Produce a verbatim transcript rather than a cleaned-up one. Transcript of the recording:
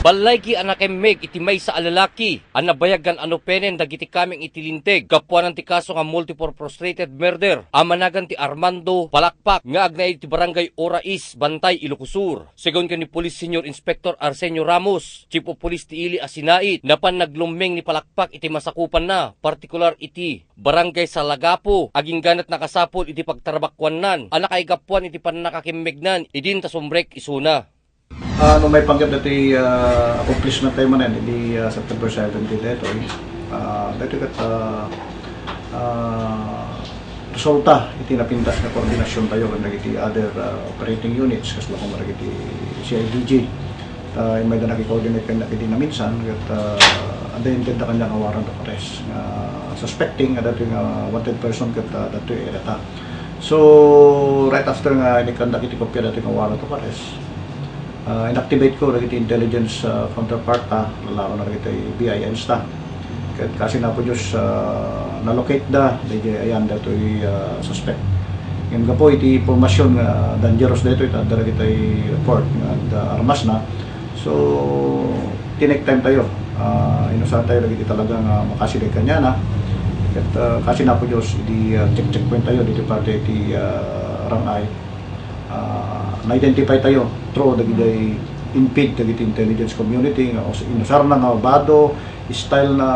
Ballaygi a nakemmeg iti maysa a lalaki a nabayag nga anupenen dagiti kameng iti Linteg gapuanan ti kaso nga multiple frustrated murder a managan ti Armando Palakpak nga agnaed iti Barangay Orais, Bantay, Ilocos Sur. Segun ken ni Police Senior Inspector Arsenio Ramos, Chief of Police ti ili a sinait, napan naglummeng ni Palakpak iti masakupanna, partikular iti Barangay Salagapo, agingga met nakasapul iti pagtarabakuannan a nakaigapuan iti pannakakemmegnan idin ta sumrek isuna. Ah, no maipanggep dati, ah, accomplishment tayo manen, idi, ah, September seventeen daytoy. Ah, daytoy ket, ah, ah, resulta iti napintas nga koordinasyon tayo ken dagiti other, ah, operating units, kasla koma dagiti C I D G. Ah, immay da naki-coordinate kaniak idi naminsan, ket, ah, adda intendda kaniak nga warrant of arrest nga suspecting nga datoy nga wanted person ket, ah, datoy area ta. So, right after nga inikkandak iti kopia datoy nga warrant of arrest, ah, inactivate ko dagiti intelligence, ah, counterpart ta, lalo na dagiti B I Ns ta. Ket kaasi na po Diyos, ah, nalocate da, daydi ayan datoy, ah, suspect. Ngem gapu iti impormasyon nga dangerous daytoy, ta adda dagiti report nga adda armas na. So, tinek time tayo. Ah, inusar tayo dagiti talaga nga makasidag kaniana. Ket, ah, kaasi na po Diyos, idi, ah, check-checkpoint tayo dito parte iti, ah, Rangay. Ah, na-identify tayo through dagiti infeed dagiti intelligence community nga us-, inusar na nga bado, style na